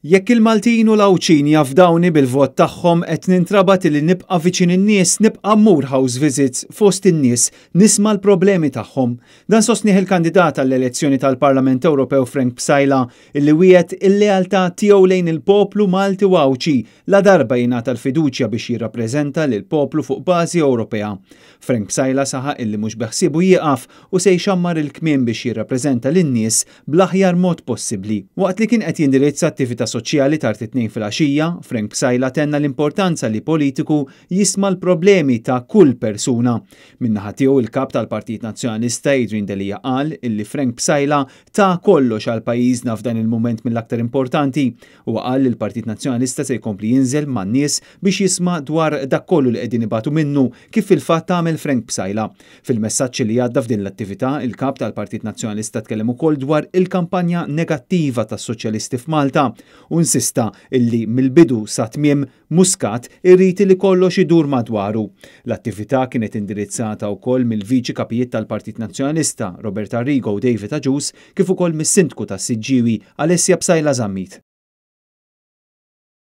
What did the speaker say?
Jekk il-Maltin u l-Għawdxin jafdawni bil-vot tagħhom qed nintrabat li nibqa' viċin in-nies, nibqa' mmur house visits fost in-nies, nisma' l-problemi tagħhom. Dan sostnieh il-kandidat għall-elezzjoni tal-Parlament Ewropew Frank Psaila illi wiegħed il-lealtà tiegħu lejn il-poplu Malti u Għawdxi ladarba jingħata l-fiduċja biex jirrappreżenta lill-poplu fuq bażi Ewropea. Frank Psaila saħaq illi mhux beħsiebu jieqaf u se jxammar il-kmiem biex jirrappreżenta lin-nies bl-aħjar mod possibbli. Waqt li kien qed jindirizza attività soċjali tard it-Tnejn filgħaxija, Frank Psaila tenna l-importanza li politiku jisma' l-problemi ta' kull persuna. Min-naħa tiegħu il-kap tal-Partit Nazzjonalista Adrian Delia qal illi Frank Psaila ta kollox għal pajjiżna f'dan il-mument mill-aktar importanti u qal li l-Partit Nazzjonalista se jkompli jinżel man-nies biex jisma' dwar dak kollu li qegħdin ibatu minnu kif fil-fatt għamel Frank Psaila. Fil-messaġġ li għadda f'din l-attività, il-kap tal-Partit Nazzjonalista tkellem ukoll dwar il-kampanja negattiva tas-Soċjalisti f'Malta u insista illi mill-bidu sa tmiem Muscat irid li kollox idur madwaru. L-attività kienet indirizzata wkoll mill-Viċi Kapijiet tal-Partit Nazzjonalista Robert Arrigo u David Agius kif ukoll mis-Sindku tas-Siġġiewi Alessia Psaila Zammit.